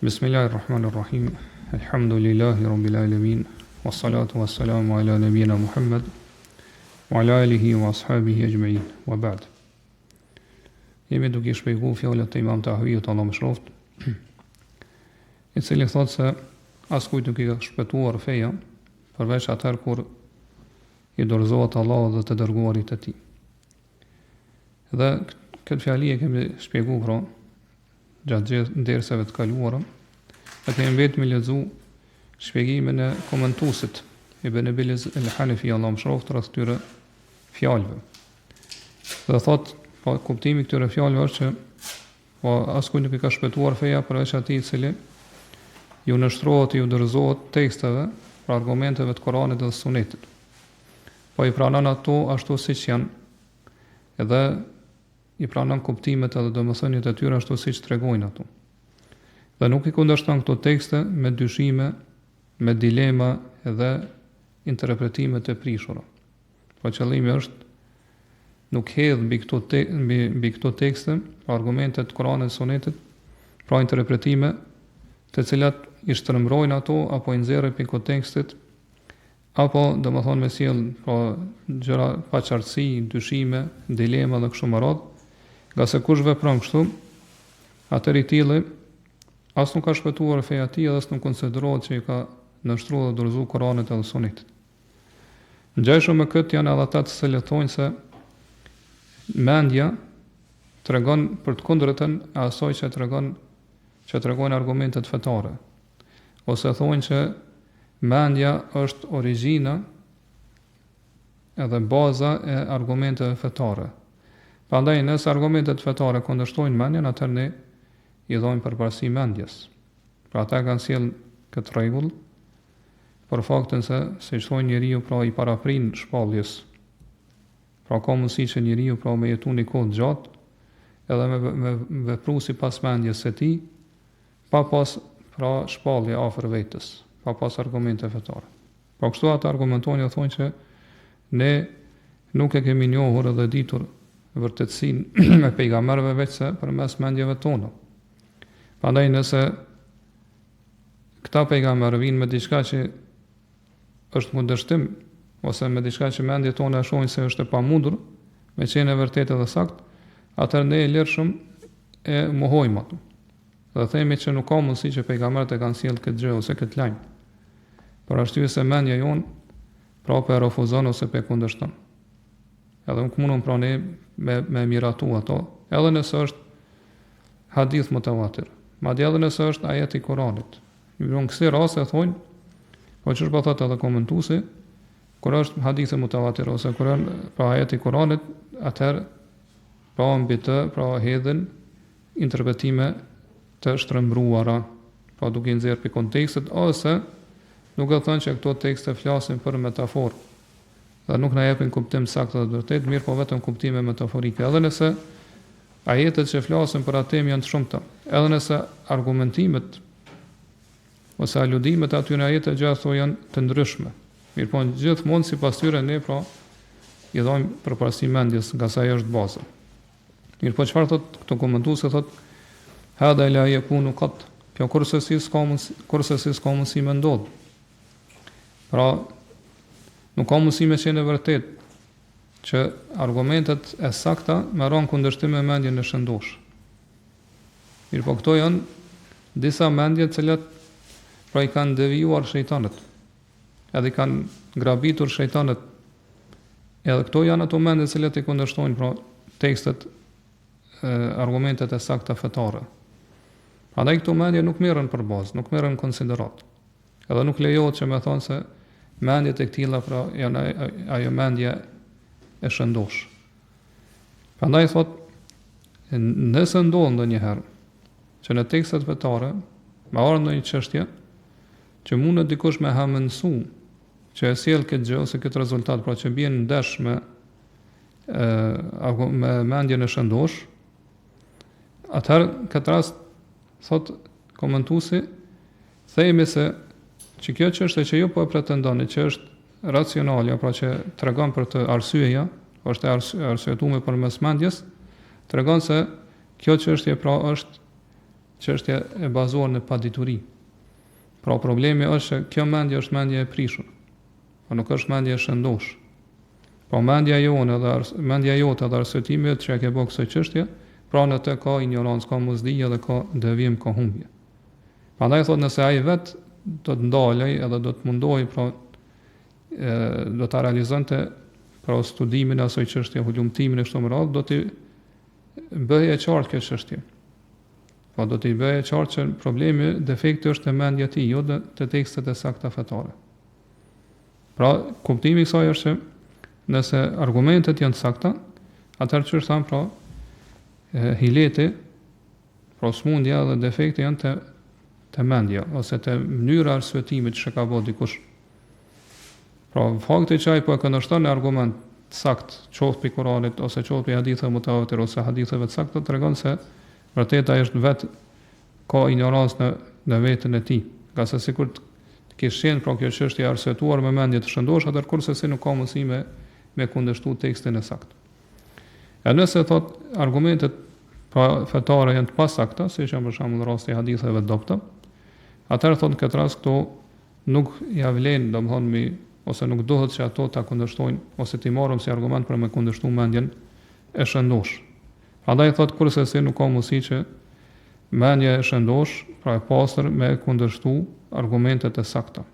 Bismillahirrahmanirrahim. Elhamdulillahi rabbil alamin. Wassalatu wassalamu ala nabina Muhammad wa ala alihi wa ashabihi ajma'in. Wa ba'd. Jemi duke i shpjeguar fjalët e Imam Tahawiut Allahu e mëshiroftë, i cili thotë se askujt nuk i ka shpëtuar feja përveç atëherë kur i dorëzohet Allahut dhe të dërguarit të tij. Dhe këtë fjali e kemi shpjeguar pra gjatë gjithë derseve të kaluara. Dhe kemi mbetë me lexu shpjegimin e komentuesit Ibn Ebil Iz El Hanefi Allahu e mëshiroftë rreth këtyre fjalëve. Dhe thot, po kuptimi i këtyre fjalëve është që po askujt nuk i ka shpëtuar feja përveç atij i cili ju nënshtrohet, ju dorëzohet teksteve, pra argumenteve të Kuranit dhe Sunetit. Po i pranon ato ashtu siç janë, edhe i pranon kuptimet edhe domethëniet e tyre ashtu siç tregojnë ato. Dhe nuk i kundërshton këto tekste me dyshime, me dilema dhe interpretime të prishura. Pra qëllimi është nuk hedh mbi këto te, mbi mbi këto tekste, pra argumente të Kuranit dhe Sunetit, pra interpretime të cilat i shtrembrojnë ato apo i nxjerrin prej kontekstit apo domethënë me sjell pra gjëra paqartësi, dyshime, dilema dhe kështu me radhë, ngase kush vepron kështu, atëherë i tilli as nuk ka shpëtuar feja e tij dhe as nuk konsiderohet që i ka nënshtruar dhe dorëzuar Kuranit edhe Sunetit. Ngjashëm me këtë janë edhe ata të cilët thonë se mendja tregon për të kundërtën e asaj që tregon që tregojnë argumentet fetare. Ose thonë që mendja është origjina edhe baza e argumenteve fetare. Prandaj nëse argumentet fetare kundërshtojnë mendjen, atëherë ne i dhojmë përparësi mendjes. Pra ata kanë sjellë këtë rregull për faktin se, siç thonë njeriu pra i paraprin shpalljes. Pra ka mundësi që njeriu pra me jetu një kohë të gjatë, edhe me, me vepru sipas mendjes së tij, pa pas pra shpallje afër vetes, pa pas argumente fetare. Po kështu ata argumentojnë dhe thonë që ne nuk e kemi njohur edhe ditur vërtetësinë e pejgamberëve veçse përmes mendjeve tona. Prandaj nëse këta pejgamberë vijnë me diçka që është kundërshtim ose me diçka që mendjet tona e shohin se është e pamundur me qenë e vërtetë dhe saktë, atëherë ne lirshëm e mohojmë atë. Dhe themi që nuk ka mundësi që pejgamberët e kanë sjellë këtë gjë ose këtë lajm. Për arsye se mendja jonë pra po e refuzon ose po e kundërshton. Edhe nuk mundum pra ne me me miratu ato, edhe nëse është hadith mutawatir. Madje edhe nëse është ajet i Kuranit. Në kësi raste thonë, po qysh po thotë edhe komentuesi, kur është hadith mutawatir ose kur janë pra ajet i Kuranit, atëherë pra mbi të pra hedhin interpretime të shtrembruara, pra duke i nxjerrë prej kontekstit ose duke thënë që këto tekste flasin për metaforë dhe nuk na japin kuptim saktë dhe të vërtetë, mirëpo vetëm kuptime metaforike. Edhe nëse ajetet që flasin për atë temë janë të shumta, edhe nëse argumentimet ose aludimet e atyre ajeteve gjithashtu janë të ndryshme. Mirëpo gjithmonë sipas tyre ne pra i dhojmë përparësi mendjes, ngase ajo është baza. Mirëpo çfarë thot këtu komentuesi thot hadha la yakunu qat. Kjo kurrsesi s'ka mundësi, kurrsesi s'ka mundësi me ndodh. Pra nuk ka mundësi me qenë e vërtet që argumentet e sakta me ra në kundërshtim me mendjen e shëndoshë. Mirëpo këto janë disa mendje të cilat pra i kanë devijuar shejtanët. Edhe i kanë grabitur shejtanët. Edhe këto janë ato mendje të cilat i kundërshtojnë pra tekstet e, argumentet e sakta fetare. Prandaj këto mendje nuk merren për bazë, nuk merren në konsideratë. Edhe nuk lejohet që me thonë se mendjet e këtilla pra janë ajo mendje e shëndoshë. Prandaj thot nëse ndodh ndonjëherë që në tekstet fetare me ardhë ndonjë çështje që mundet dikush me hamendësu që e sjell këtë gjë ose këtë rezultat, pra që bie ndesh me e, me mendjen e shëndosh, atëherë këtë rast thot komentuesi themi se që kjo çështje që ju po e pretendoni që është racionale, pra që tregon për të arsyeja, është e arsyetuar përmes mendjes, tregon se kjo çështje pra është. çështje e bazuar në padituri. Pra problemi është që kjo mendje është mendje e prishur. Po nuk është mendje e shëndoshë. Po mendja jonë edhe ars mendja jote edhe arsyetimi yt që e ke bërë kësaj çështje, pra në të ka injorancë, ka mosdije dhe ka devijim, ka humbje. Prandaj thotë nëse ai vet do të ndalej edhe do të mundohej pra e, do ta realizonte pra studimin e asaj çështje, hulumtimin e kështu me radhë, do t'i bëhej e qartë kjo çështje. Po do t'i bëhej e qartë që problemi, defekti është te mendja e tij, jo te tekstet e sakta fetare. Pra, kuptimi i kësaj është që nëse argumentet janë të sakta, atëherë qysh thamë pra hileti, pra smundja dhe defekti janë te te mendja ose te mënyra e arsyetimit që ka bërë dikush. Pra, fakti që ai po e kundërshton një argument të saktë, qoftë prej Kuranit ose qoftë prej haditheve mutawatir ose haditheve të sakta, tregon se vërtet ai është vetë ka injorancë në në veten e tij, ngase sikur të kish qenë pra kjo çështje e arsyetuar me mendje të shëndoshë, atëherë kurrsesi nuk ka mundësi me me kundërshtu tekstin e saktë. E nëse thot argumentet pra fetare janë të pasakta, siç janë për shembull rasti i haditheve të dobëta, atëherë thot në këtë rast këto nuk ja vlen, domthon mi ose nuk duhet që ato ta kundërshtojnë ose t'i marrim si argument për me kundërshtu mendjen e shëndoshë. Prandaj thotë kurrsesi nuk ka mundësi që mendja e shëndoshë, pra e pastër me kundërshtu argumentet e sakta.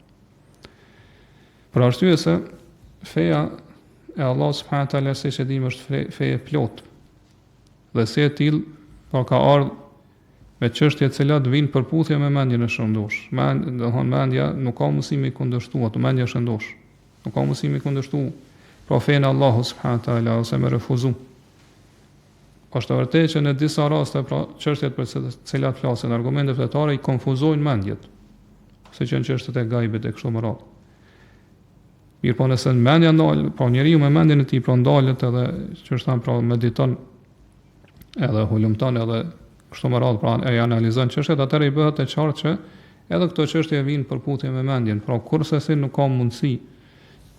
Për arsye se feja e Allah subhanahu wa taala siç e dimë është fe, fe e plotë. Dhe si e tillë, pra ka ardhur me çështje të cilat vijnë përputhje me mendjen e shëndoshë. Mend, do thonë mendja nuk ka mundësi me kundërshtu ato mendja e shëndoshë. Nuk ka mundësi me kundërshtu pra fenë e Allahut subhanahu wa taala ose me refuzu. Është e vërtetë që në disa raste pra çështjet për të cilat flasin argumentet fetare i konfuzojnë mendjet, siç janë çështjet e gajbit e kështu me radhë. Mirëpo nëse mendja ndal, pra njeriu me mendjen e tij pra ndalet edhe qysh thamë pra mediton edhe hulumton edhe kështu me radhë pra e analizon çështjet, atëherë i bëhet e qartë që edhe këto çështje vijnë përputhje me mendjen, pra kurrsesi nuk ka mundësi.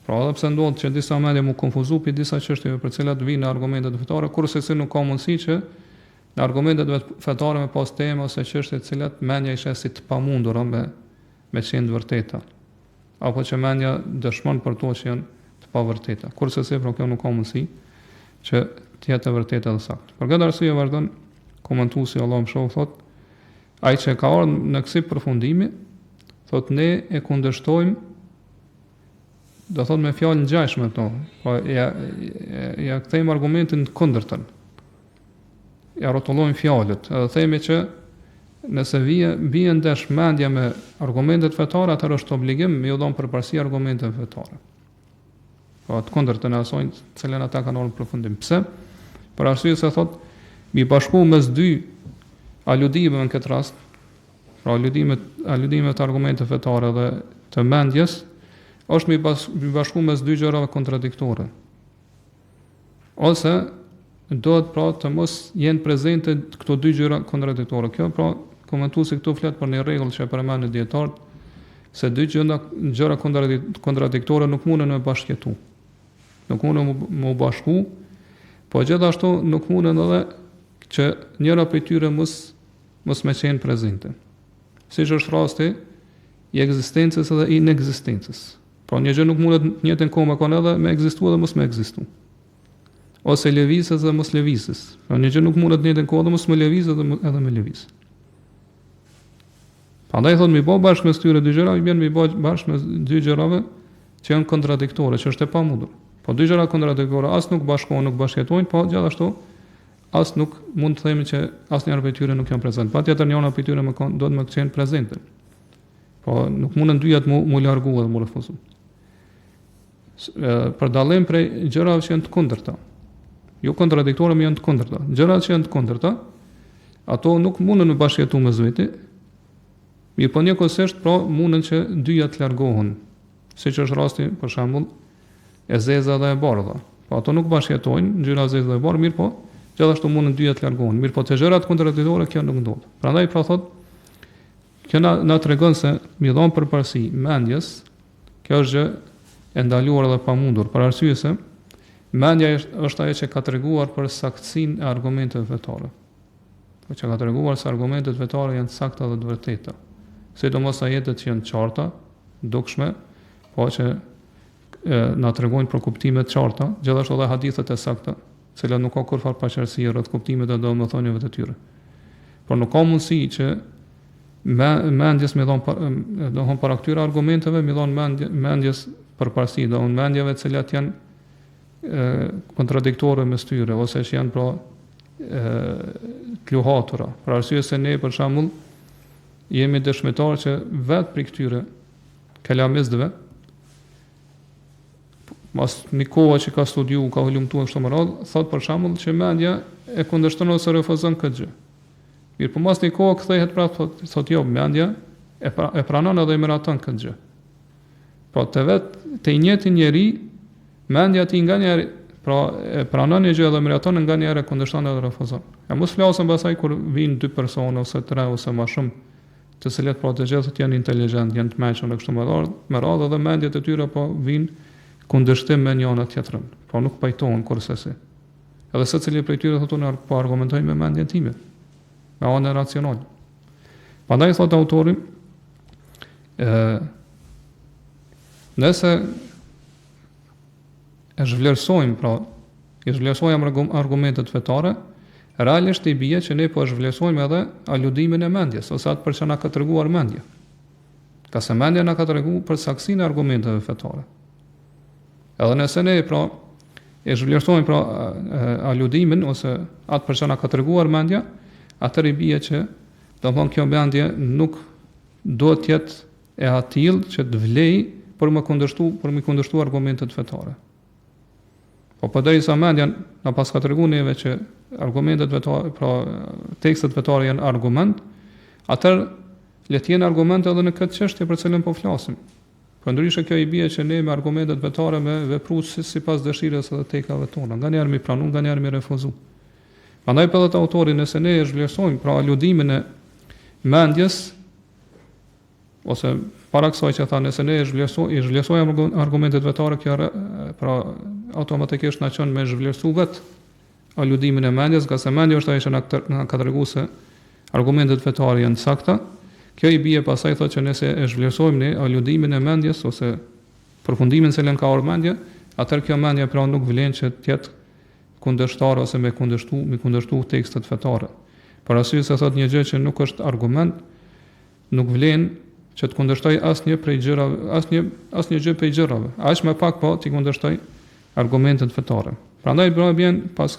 Pra edhe pse ndodh që disa mendje mu konfuzu për disa çështjeve për të cilat vijnë argumentet fetare, kurrsesi nuk ka mundësi që në argumentet fetare me pas tema ose çështje të cilat mendja i sheh si të pamundura me me qenë të vërteta apo që mendja dëshmon për to që janë të pavërteta. Kurrsesi pra kjo nuk ka mundësi që të jetë e vërtetë edhe saktë. Për këtë arsye vazhdon komentuesi Allahu e mëshiroftë thot, ai që ka ardhur në kësi përfundimi, thot ne e kundërshtojmë do thot me fjalë ngjashme këto, po ja ja kthejmë argumentin të kundërtën. Ja rrotullojmë fjalët, edhe themi që nëse vije bie ndesh mendja me argumentet fetare, atëherë është obligim me ju dhon përparësi argumenteve fetare. Po të kundërtën e asaj të cilën ata kanë ardhur në përfundim. Pse? Për arsye se thot, mi bashku mes dy aludimeve në këtë rast, pra aludimet, aludimet e argumenteve fetare dhe të mendjes, është mi, bas, mi bashku mes dy gjërave kontradiktore. Ose duhet pra të mos jenë prezente këto dy gjëra kontradiktore. Kjo pra komentuesi këtu flet për një rregull që e përmendin dijetarët se dy gjëra gjëra kontradiktore nuk munden me bashkëjetu. Nuk munden me u bashku, po gjithashtu nuk munden edhe që njëra prej tyre mos mos me qenë prezente. Siç është rasti i ekzistencës edhe inekzistencës. Pra një gjë nuk mundet në të njëjtën kohë me kanë edhe me ekzistu edhe mos me ekzistu. Ose lëvizës dhe mos lëvizës. Pra një gjë nuk mundet në të njëjtën kohë edhe mos me lëviz edhe edhe me lëviz. Prandaj thotë mi bë bashkë mes tyre dy gjëra, i bën mi bë bashkë mes dy gjërave që janë kontradiktore, që është e pamundur. Po dy gjëra kontradiktore as nuk bashkohen, nuk bashkëjetojnë, po gjithashtu as nuk mund të themi që asnjëra prej tyre nuk janë prezent. Patjetër njëra prej tyre më kanë duhet me qenë prezente. Po nuk mundën dyjat mu, mu largu edhe mu refuzu. Për dallim prej gjërave që janë të kundërta. Jo kontradiktore, por janë të kundërta. Gjërat që janë të kundërta, ato nuk mundën me bashkëjetu mes veti, mirëpo njëkohësisht pra mundën që dyja të largohen. Siç është rasti, për shembull, e zeza dhe e bardha. Po ato nuk bashkëjetojnë, ngjyra e zezë dhe e bardhë, mirëpo gjithashtu mundën dyja të largohen. Mirëpo te gjërat kontradiktore kjo nuk ndodh. Prandaj pra thot Kjo na na tregon se mi dhon përparësi mendjes, kjo është gjë e ndaluar dhe e pamundur, për arsye se mendja është, është ajo që ka treguar për saktësinë e argumenteve fetare. Po që ka treguar se argumentet fetare janë të sakta dhe të vërteta. Sidomos ajetet që janë të qarta, dukshme, po që e, na tregojnë për kuptime të qarta, gjithashtu edhe hadithet e sakta, të cilat nuk ka kurrfarë paqartësie rreth kuptimit dhe domethënieve të tyre. Por nuk ka mundësi që me mendjes me dhon do thon para këtyre argumenteve me dhon mendje, mendjes përparësi, do thon mendjeve të cilat janë kontradiktore mes tyre ose që janë pra të luhatura. Për arsye se ne për shembull jemi dëshmitar që vetë prej këtyre kelamistëve mas një kohe që ka studiu, ka hulumtuar kështu me radhë, thot për shembull që mendja e kundërshton ose refuzon këtë gjë. Mirëpo mas një kohe kthehet prapë thot, thot jo, mendja e, pra, e pranon edhe e miraton këtë gjë. Pra te vetë, te i njëjti njeri, mendja e tij nganjëherë, pra e pranon një gjë edhe miraton nganjëherë e kundërshton edhe refuzon. E mos flasim pastaj kur vijnë dy persona ose tre ose më shumë, të cilët pra të gjithë janë inteligjent, janë të mençur e kështu me radhë, me radhë edhe mendjet e tyre po vijnë kundërshtim me njëra tjetrën. Pra nuk pajtohen kurrsesi. Edhe secili prej tyre thotë unë po argumentoj me mendjen time, me anën racionale. Prandaj thotë autori, ë nëse e zhvlerësojmë, pra, i zhvlerësojmë argumentet fetare, realisht i bie që ne po e zhvlerësojmë edhe aludimin e mendjes, ose atë për që na ka treguar mendja. Ngase mendja na ka treguar për saktësinë e argumenteve fetare. Edhe nëse ne pra e zhvlerësojmë pra aludimin ose atë për që na ka treguar mendja, atëherë i bie që domthon kjo mendje nuk duhet të jetë e atillë që të vlejë për me kundërshtu, për me kundërshtu argumentet fetare. Po përderisa mendja na paska tregu neve që argumentet fetare, pra tekstet fetare janë argument, atëherë le të jenë argument edhe në këtë çështje për cilën po flasim. Përndryshe kjo i bie që ne me argumentet fetare me vepru si sipas dëshirës edhe tekave tona, nganjëherë mi pranu, nganjëherë mi refuzu. Prandaj po thotë autori nëse ne e zhvlerësojmë pra aludimin e mendjes ose para kësaj që tha nëse ne e zhvlerësojmë i zhvlerësojmë argumentet fetare kjo pra automatikisht na çon me zhvlerësu vet aludimin e mendjes, ngase mendja është ajo që na, na ka treguar se argumentet fetare janë të sakta. Kjo i bie pastaj thotë që nëse e zhvlerësojmë ne aludimin e mendjes ose përfundimin se ka ardhur mendja, atëherë kjo mendje pra nuk vlen që të jetë kundërshtar ose me kundërshtu, me kundërshtu tekstet fetare. Për arsye se thotë një gjë që nuk është argument, nuk vlen që të kundërshtoj asnjë prej gjërave, asnjë asnjë gjë prej gjërave. Aq më pak po t'i kundërshtoj argumentet fetare. Prandaj pra bjen pas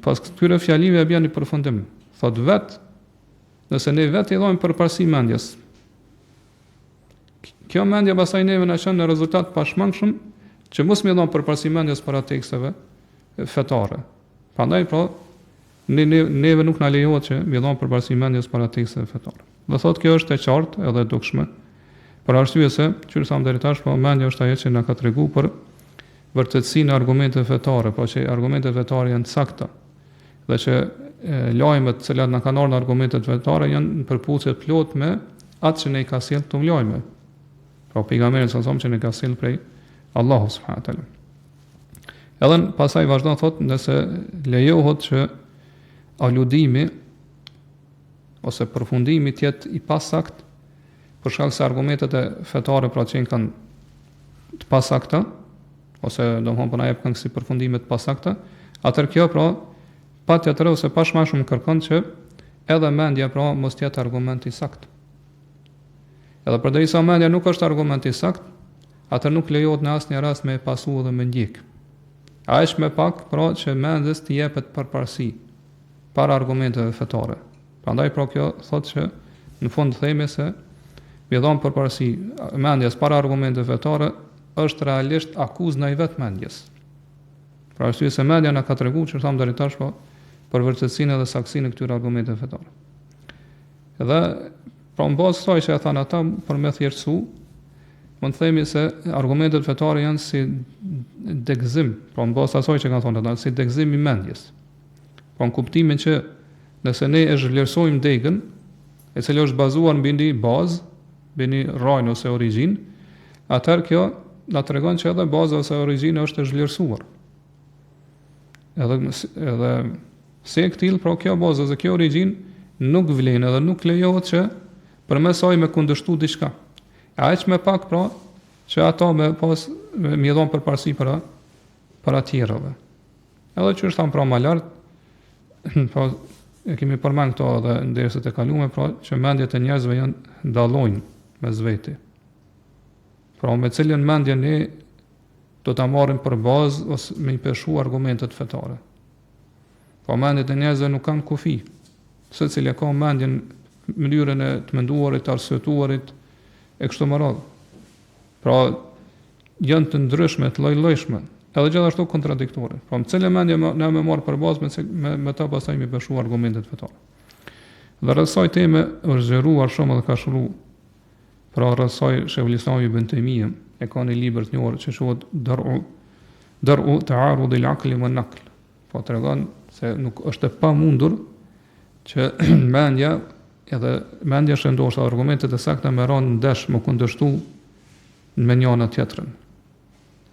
pas këtyre fjalive e bjen një përfundim. Thot vet, nëse ne vet i dhojmë përparësi mendjes, Kjo mendje pastaj neve na çon në rezultat pashmangshëm që mos me dhon përparësi mendjes para teksteve fetare. Prandaj pra ne, ne neve nuk na lejohet që me dhon përparësi mendjes para teksteve fetare. Dhe thotë kjo është e qartë edhe e dukshme. Për arsye se, siç thamë deri tash, po mendja është ajo që na ka treguar për vërtetësinë e argumenteve fetare, po që argumentet fetare janë të sakta dhe që lajmet të cilat na kanë ardhur në argumentet fetare janë në përputhje të plotë me atë që na i ka sjellë këto lajme. Pra pejgamberi sa që na ka sjellë prej Allahu subhanahu teala. Edhe pastaj vazhdon thot nëse lejohet që aludimi ose përfundimi të jetë i pasakt për shkak se argumentet e fetare pra që kanë të pasakta ose domthon po na jep kanë kësi përfundime të pasakta, atëherë kjo pra patjetër ose pashmangshëm kërkon që edhe mendja pra mos të jetë argument i saktë. Edhe përderisa mendja nuk është argument i saktë, atëherë nuk lejohet në asnjë rast me e pasu dhe me ndjek. Aq më pak pra që mendjes t'i jepet përparësi para argumenteve fetare. Prandaj pra kjo thotë që në fund themi se me dhon përparësi mendjes para argumenteve fetare është realisht akuzë ndaj vetë mendjes. Për arsye se mendja na ka treguar që thamë deri tash po për vërtetësinë dhe saktësinë e këtyre argumenteve fetare. Dhe pra në bazë kësaj që e thanë ata për me thjeshtësu, mund të themi se argumentet fetare janë si degëzim, pra në bazë asaj që kanë thonë ata, si degëzim i mendjes. Pra në kuptimin që nëse ne e zhvlerësojmë degën, e cila është bazuar mbi një bazë, mbi një rrajnë ose origjinë, atëherë kjo na tregon që edhe baza ose origjina është e zhvlerësuar. Edhe edhe. Si e këtillë, pra kjo bazë ose kjo origjinë nuk vlen edhe nuk lejohet që përmes saj me kundërshtu diçka. E aq më pak pra që ato me pas me, me dhon përparësi para para tjerave. Edhe qysh thamë pra më lart, pra e kemi përmend këto edhe në derset e kaluara, pra që mendjet e njerëzve janë dallojnë mes veti. Pra me cilën mendje ne do ta marrim për bazë ose me i peshu argumentet fetare. Po mendjet e njerëzve nuk kanë kufi. Secili e ka mendjen, mënyrën e të menduarit, të arsyetuarit e kështu me radhë. Pra janë të ndryshme, të lloj-llojshme, edhe gjithashtu kontradiktore. Pra me cilën mendje ne me marr për bazë me me, me ta pastaj me peshu argumentet fetare. Dhe rreth kësaj teme është zgjeruar shumë edhe ka shkru Pra rreth saj Shejhul Islami Ibn Tejmije e ka një libër të njohur që quhet Dar'u Dar'u Ta'arud al-Aqli wa Naql. Po tregon se nuk është e pamundur që mendja edhe mendja e shëndoshë argumentet e sakta me ra ndesh me kundërshtu me njëna tjetrën.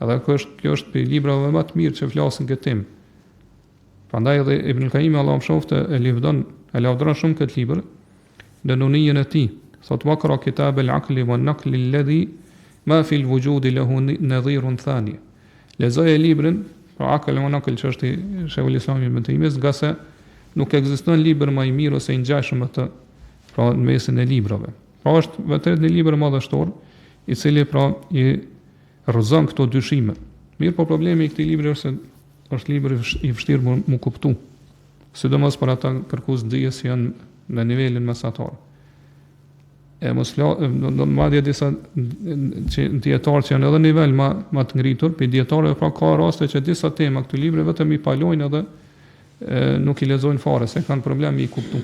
Edhe kjo është kjo është prej librave më të mirë që flasin këtë temë. Prandaj edhe Ibn Qayyim Allahu e mëshiroftë e livdon, e lavdron shumë këtë libër, Në nunijen e tij, thotë Waqra kitab al-aqli wa an-naqli alladhi ma fi al-wujudi lahu nadhirun thani. Lexoje librin, pra Akl wa Naql që është i Shejhul Islamit Ibn Tejmijes, ngase nuk ekziston libër më i mirë ose i ngjashëm me të, pra në mesin e librave. Pra është vërtet një libër madhështor, i cili pra i rrëzon këto dyshime. Mirëpo problemi i këtij libri është se është libër i vështirë mu, mu kuptu. Sidomos për ata kërkues dijes që janë në nivelin mesatar. E mos la, madje disa që dijetarë që janë edhe nivel më më të ngritur, prej dijetarëve pra ka raste që disa tema këtij libri vetëm i palojnë edhe e, nuk i lexojnë fare se kanë problem me i kuptu.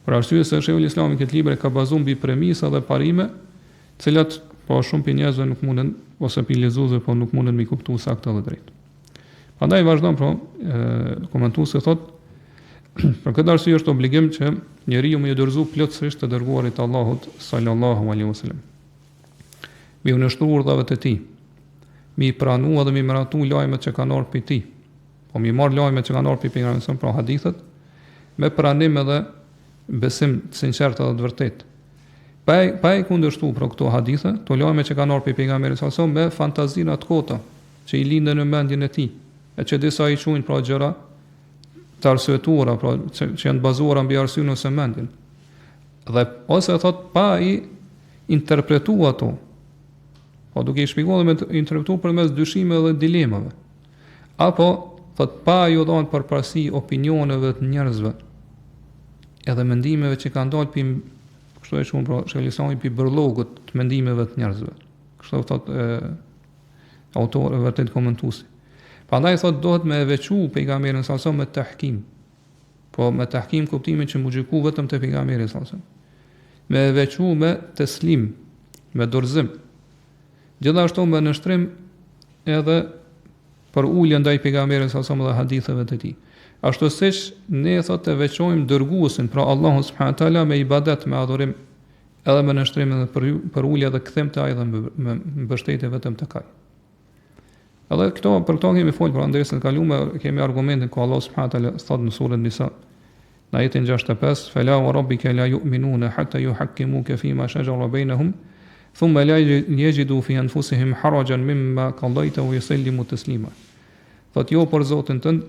Për arsye se Shejhul Islami këtë libër e ka bazuar mbi premisa dhe parime, të cilat po shumë prej njerëzve nuk munden ose prej lexuesve po nuk munden me i kuptu saktë dhe drejt. Prandaj vazhdon pra komentuesi thot për këtë arsye është obligim që njeriu me iu dorëzu plotësisht të dërguarit të Allahut sallallahu alaihi wasallam. Me iu nënshtru urdhrave të tij. Me i pranu edhe me i miratu lajmet që kanë ardhur prej tij. Po me i marr lajmet që kanë ardhur prej pejgamberit pra hadithet me pranim edhe besim të sinqertë edhe të vërtetë. Pa pa i kundërshtu pra këto hadithe, këto lajme që kanë ardhur prej pejgamberit sallallahu alaihi wasallam me fantazina të kota, që i lindin në mendjen e tij, e që disa i quajnë pra gjëra të arsyetuara, pra që, që janë të bazuara mbi arsyen ose mendjen. Dhe ose thot pa i interpretu ato, po duke i shpjeguar dhe me interpretu përmes dyshimeve dhe dilemave. Apo thot pa ju dhënë përparësi opinioneve të njerëzve, edhe mendimeve që kanë dalë pi kështu e quan pra Shejhul Islami pi bërllogut të mendimeve të njerëzve. Kështu thot e, autori vërtet komentuesi. Prandaj thot duhet me e veçu pejgamberin sa sa me tahkim. Po me tahkim kuptimin që mu gjyku vetëm te pejgamberi sa sa. Me e veçu me teslim, me dorëzim. Gjithashtu me nënshtrim edhe përulje ndaj pejgamberit sa sa dhe haditheve të tij. Ashtu siç ne thotë e veçojmë dërguesin, pra Allahu subhanahu teala me ibadet, me adhurim, edhe me nënshtrim edhe për përulje dhe kthim te ai dhe me mbështetje vetëm tek ai. Edhe këto për këto kemi folë pra në dersin e kaluar kemi argumentin ku Allah subhanahu teala thotë në surën Nisa në ajetin 65 fela wa rabbika la yu'minuna hatta yuhakkimuka fima shajara bainahum thumma la yajidu fi anfusihim harajan mimma qadayta wa yusallimu taslima. Thot jo për Zotin tënd,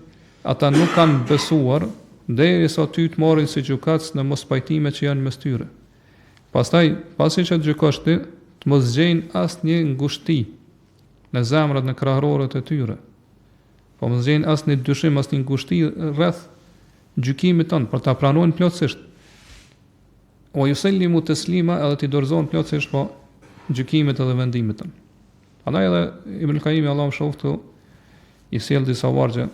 ata nuk kanë besuar derisa ty të marrin si gjykatës në mospajtimet që janë mes tyre. Pastaj, pasi që të gjykosh ti, të mos gjejnë asnjë ngushti në zemrat në krahërorët e tyre. Po mos gjejnë asnjë dyshim, asnjë ngushti rreth gjykimit tënd, por ta pranojnë plotësisht. Wa yusallimu taslima edhe t'i dorëzohen plotësisht po gjykimit edhe vendimit tënd. Prandaj edhe Ibn Qayyimi Allahu e mëshiroftë i sjell disa vargje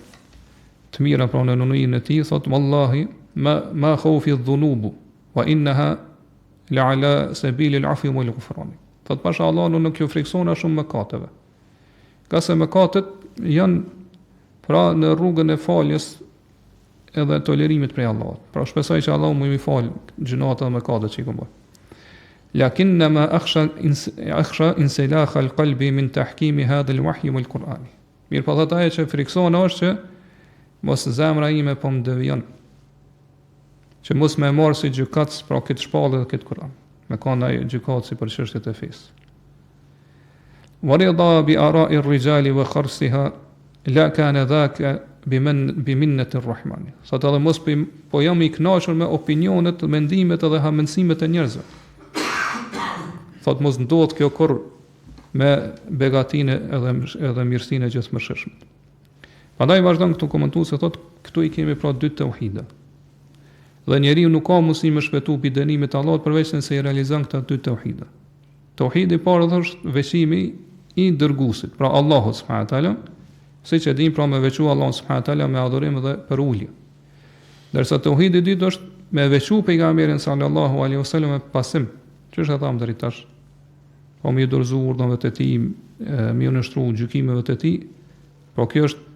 të mira pra në nunijen e tij thot wallahi ma ma khawfi dhunubu wa innaha la ala sabil al afwi wal ghufran. Thot pasha Allahun unë nuk ju friksohna shumë mëkateve. Ngase mëkatet janë pra në rrugën e faljes edhe tolerimit prej Allahut. Pra shpresoj që Allahu më mi fal gjynahet dhe mëkatet që i kam bërë. Lakinna ma akhsha akhsha insilah al-qalbi min tahkimi hadha al-wahy wal-Quran. Mirëpo thotë ajo që friksohna është që. Mos zemra ime po më devijon. Që mos me marrë si gjykatës pra këtë shpallje dhe këtë Kur'an. Me kanë ai gjykatësi për çështjet e fesë. Wa rida bi ara'i ar-rijali wa kharsiha la kana dhaka bi men bi minnati ar-rahman. Thotë edhe mos po, po jam i kënaqur me opinionet, mendimet edhe hamendësimet e njerëzve. Thotë mos ndodh kjo kurrë me begatinë edhe edhe mirësinë e gjithëmëshirshmit. Prandaj vazhdon këtu komentuesi thotë këtu i kemi pra dy teuhide. Dhe njeriu nuk ka mundësi me shpëtu prej dënimit të Allahut përveç nëse i realizon këta dy teuhide. Teuhidi i parë është veçimi i dërguesit, pra Allahut subhanahu teala, siç e dimë pra me veçu Allahun subhanahu teala me adhurim dhe përulje. Ndërsa teuhidi i dytë është me veçu pejgamberin sallallahu alaihi wasallam me pasim, qysh e thamë deri tash. Po me iu dorëzu urdhrave të tij, me iu nënshtru gjykimeve të tij, Po kjo është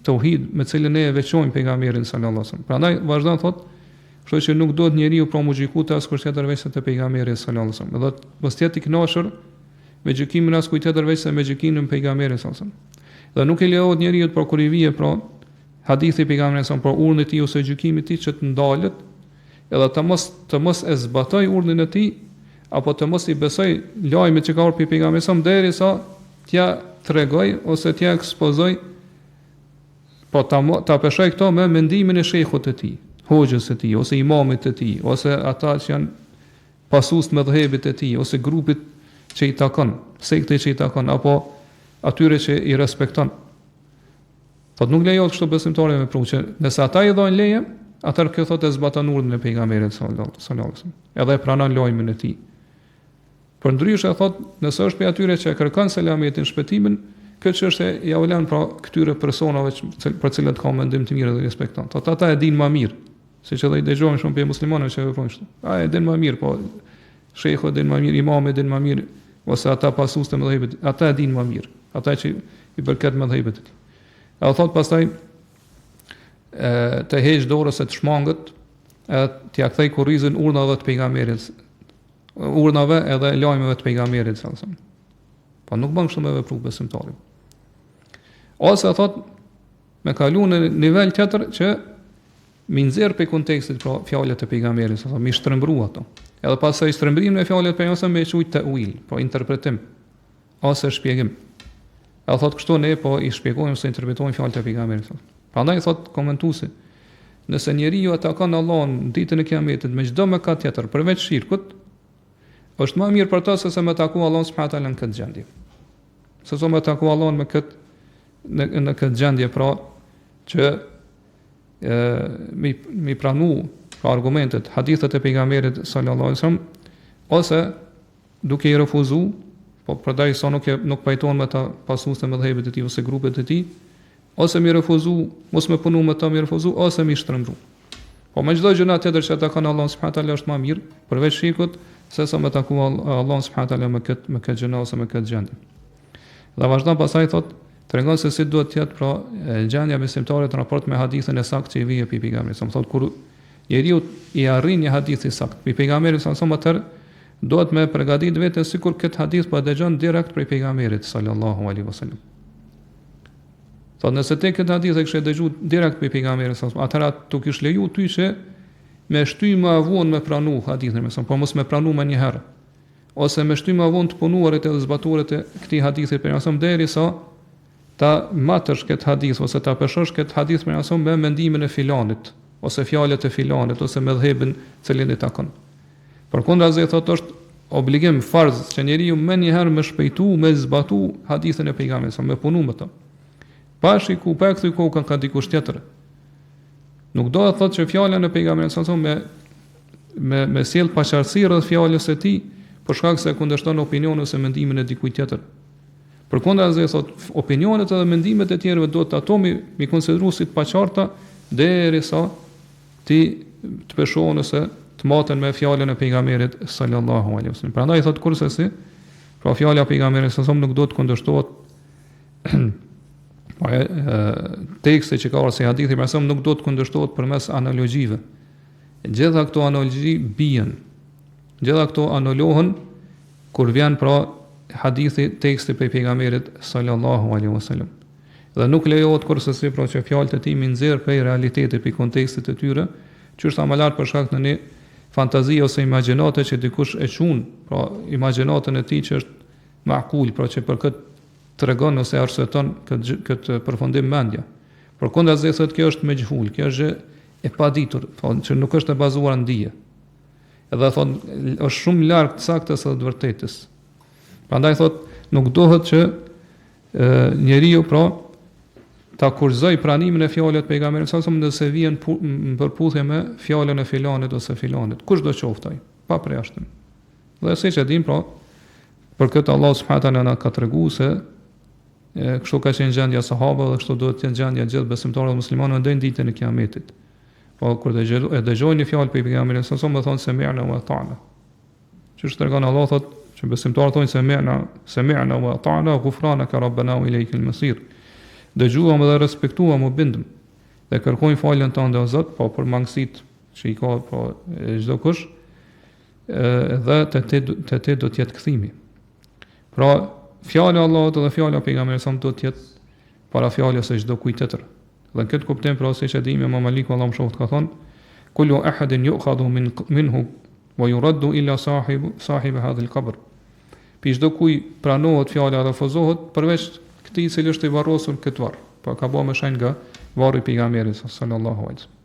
tauhid me cilën ne e veçojmë pejgamberin sallallahu alajhi wasallam. Prandaj vazhdon thot, kështu që nuk duhet njeriu pra mu gjyku te askush tjetër veç se te pejgamberi sallallahu alajhi wasallam. Dhe mos të jetë i kënaqur me gjykimin e askujt tjetër veç se me gjykimin e pejgamberit sallallahu alajhi wasallam. Dhe nuk i lejohet njeriut pra kur i vije pra hadithi i pejgamberit sallallahu alajhi wasallam, pra urdhri i tij ose gjykimi i tij që të ndalet edhe të mos të mos e zbatoj urdhrin e tij apo të mos i besoj lajmit që ka ardhur prej pejgamberit sallallahu alajhi wasallam derisa t'ja tregoj ose t'ja ekspozoj po ta ta peshoj këto me mendimin e shehut të tij, hoxhës së tij ose imamit të tij ose ata që janë pasues të medhhebit të tij ose grupit që i takon, sektit që i takon apo atyre që i respekton. Thotë nuk lejohet kështu besimtarit me vepru që nëse ata i dhojnë leje, atëherë kjo thotë e zbaton urdhrin e pejgamberit sallallahu alaihi wasallam, edhe e pranon lajmin e tij. Përndryshe thotë, nëse është prej atyre që e kërkon selametin, shpëtimin, këtë çështje ja u lën pra këtyre personave që për cilët ka mendim të mirë dhe respekton. Thotë ata e dinë më mirë, siç edhe i dëgjojmë shumë prej muslimanëve që veprojnë kështu. A e din më mirë, po shehu e din më mirë, imami e din më mirë, ose ata pasues të medhhebit, ata e dinë më mirë, ata që i përket medhhebit të tij. Edhe thotë pastaj e, të heq dorë ose të shmanget, edhe t'ia kthej kurrizin urdhrave të pejgamberit urdhrave edhe lajmeve të pejgamberit sallallahu alajhi wasallam. Po nuk bën kështu me vepru besimtari. Ose thot me kalu në nivel tjetër që mi nxjerr prej kontekstit pra fjalët e pejgamberit sallallahu alajhi wasallam, mi shtrembru ato. Edhe pastaj shtrembrimin e fjalëve të pejgamberit me quajt teuil, pra interpretim ose shpjegim. Edhe thot kështu ne po i shpjegojmë ose interpretojmë fjalët e pejgamberit. Prandaj thot komentuesi, nëse njeriu e takon Allahun në ditën e Kiametit me çdo mëkat tjetër përveç shirkut, është më mirë për të se sa me taku Allahun subhanahu teala në këtë gjendje. Se sa me taku Allahun me këtë në, në këtë gjendje pra që e mi mi pranu pra argumentet, hadithet e pejgamberit sallallahu alajhi wasallam ose duke i refuzu, po përderisa nuk e nuk pajtohen me ta pasuesit e medhhebit të tij ose grupet e tij, ose mi refuzu, mos me punu me ta mi refuzu ose mi shtrembru. Po me çdo gjë tjetër që takon Allahun subhanahu teala është më mirë, përveç shirkut, se sa me taku Allahun subhanahu teala me këtë me këtë gjë ose me këtë gjendje. Dhe vazhdon pastaj thot, tregon se si duhet të jetë pra gjendja e besimtarit në raport me hadithin e saktë që i vjen prej pejgamberit. Do thotë kur njeriu i arrin një hadith i saktë prej pejgamberit sa sa atëherë duhet me përgatit veten sikur këtë hadith po e dëgjon direkt prej pejgamberit sallallahu alaihi wasallam. Thotë nëse ti këtë hadith e kishe dëgju direkt prej pejgamberit sallallahu alaihi wasallam, atëherë t'u kish leju ty që me shty më vonë me pranu hadithin, me thënë, po mos me pranu menjëherë. Ose me shty më vonë të punuarit edhe zbatuarit e këtij hadithi pejgamberit sallallahu derisa ta matësh këtë hadith ose ta peshosh këtë hadith pejgamberit me mendimin e filanit ose fjalët e filanit ose medhhebin cilin i takon. Përkundrazi thotë është obligim farz që njeriu menjëherë me shpejtu me zbatu hadithin e pejgamberit sa me punu me të. Pa shiku, pa e kthy kokën ka dikush tjetër. Nuk do të thotë që fjalën e pejgamberit sa me me me sjell paqartësi rreth fjalës së tij, për shkak se kundërshton opinionin ose mendimin e dikujt tjetër. Përkundrazi thot opinionet edhe mendimet e tjerëve duhet ato mi, mi konsideru si të paqarta derisa ti të peshohen ose të maten me fjalën e pejgamberit sallallahu alaihi wasallam. Prandaj thot kurrsesi, pra fjala e pejgamberit sallallahu alaihi wasallam nuk duhet të kundërshtohet po e, teksti që ka ardhur si hadithi pejgamberit nuk duhet të kundërshtohet përmes analogjive. Gjitha këto analogji bien. Gjitha këto anulohen kur vjen pra hadithi teksti prej pejgamberit sallallahu alaihi wasallam. Dhe nuk lejohet kurrsesi pra që fjalët e tij m'i nxjerr prej realitetit, prej kontekstit të tyre, qysh thamë më lart për shkak të një fantazie ose imagjinate që dikush e qun, pra imagjinatën e tij që është makul, pra që për këtë tregon ose arsyeton këtë këtë përfundim mendja. Përkundrazi thotë kjo është mexhhul, kjo është gjë e paditur, thonë që nuk është e bazuar në dije. Edhe thotë është shumë larg të saktës dhe të vërtetës. Prandaj thotë nuk duhet që njeriu pra ta kushtëzoj pranimin e fjalës të pejgamberit sa nëse vjen në përputhje me fjalën e filanit ose filanit, kushdo qoftë ai, pa përjashtim. Dhe siç e dim pra, për këtë Allah subhanahu taala na ka treguar se e, kështu ka qenë gjendja e sahabëve dhe kështu duhet të jetë gjendja e gjithë besimtarëve muslimanëve deri në ditën e Kiametit. Po kur dëgjojnë e dëgjojnë një fjalë prej pejgamberit sa më thonë semi'na wa ata'na. Qysh tregon Allah thot që besimtarët thonë semi'na semi'na wa ata'na ghufranaka rabbana wa ilayka al-masir. Dëgjuam dhe respektuam u bindëm dhe kërkojmë faljen tënde o Zot, po për mangësitë që i ka po çdokush dhe te ti te ti do të jetë kthimi. Pra, fjala e Allahut dhe fjala e pejgamberit sa do të jetë para fjalës së çdo kujt tjetër. Dhe në këtë kuptim pra siç e dimë Imam Maliku Allahu e mëshiroftë ka thonë kullu ahadin yu'khadhu min minhu wa yuraddu illa sahib sahib hadha al-qabr. Pi çdo kuj pranohet fjala refuzohet përveç këtij i cili është i varrosur në këtë varr. Po ka bë me shenjë nga varri i pejgamberit sallallahu alaihi wasallam.